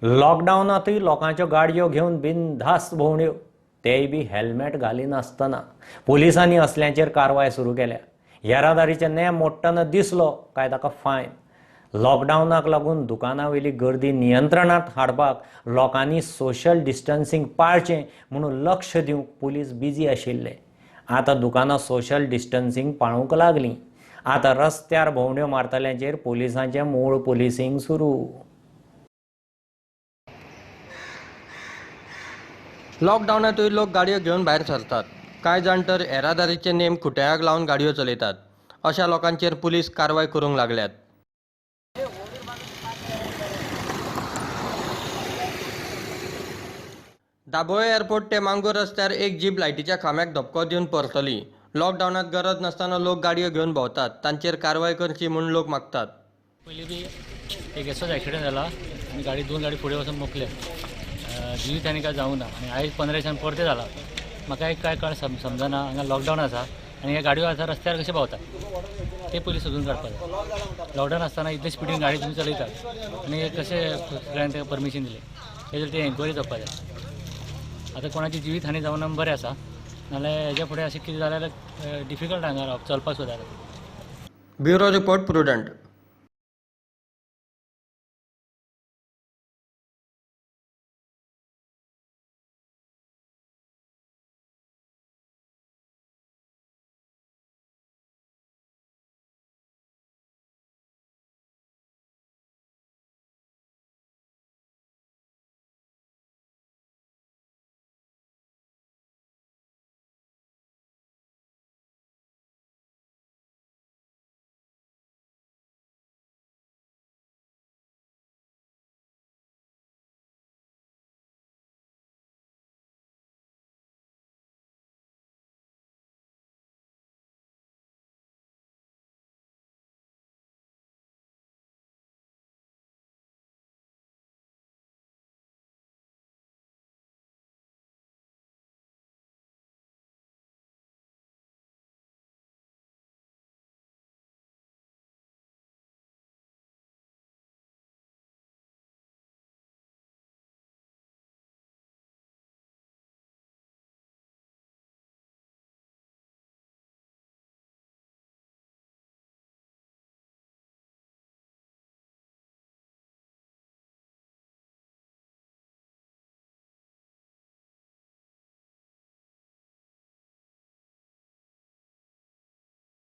लॉकडावनांतूय लोकांच्यो गाडयो घेवन बिनधास्त भोंवड्यो, तेय बी हेल्मेट घालिनासतना. पुलिसांनी असल्यांचेर कारवाय सुरू केल्या. येरादारीचे नेम मोडटना दिसलो काय ताका फायन. लॉकडावनाक लागून दुकानां वयली गर्दी नियंत्रणांत हाडपाक लोकांनी सोशल डिस्टन्सिंग पाळचें म्हणून लक्ष दिवंक पुलीस बिजी आशिल्ले. आतां दुकानां सोशल डिस्टन्सिंग पाळूंक लागलीं. आतां रस्त्यार भोंवड्यो मारतल्यांचेर पुलिसांचें मूळ पुलिसींग सुरू. लॉकडावनांतूय लोक गाडयो घेवन भायर सरतात. कांय जाण तर येरादारीचे नेम खुट्याक लावन गाडयो चलयतात. अशा लोकांचेर पुलीस कारवाय करूंक लागल्यात. दाबोळे एअरपोर्ट ते मांगूर रस्त्यार एक जीप लायटीच्या खांब्याक धपको दिवन परतली. लॉकडावनांत गरज नासतना लोक गाडयो घेवन भोंवतात, तांचेर कारवाय करची म्हूण लोक मागतात. पयलीं बी एक असोच एक्सिडंट जाला आनी गाडी दोन गाडी फुडें वचून मोखल्या. जिवीत आनी काय जावंक ना आनी आयज 15 दिसान परतें जाला. म्हाका एक काय कांय समजना, हांगा लॉकडावन आसा आनी ह्या गाडयो आतां रस्त्यार कशें भोंवता ते पयलीं सोदून काडपाक जाय. लॉकडावन आसतना इतले स्पिडीन गाडी तुमी चलयतात आनी कशें सगळ्यांक ताका परमिशन दिलें तेजेर ते एन्क्वायरी जावपाक जाय. आतां कोणाची जिवीत हानी जावना बरें आसा, नाल्यार हेज्या फुडें अशें कितें जाल्यार डिफिकल्ट हांगा रावप, चलपाक सुद्दां. Bureau report, Prudent.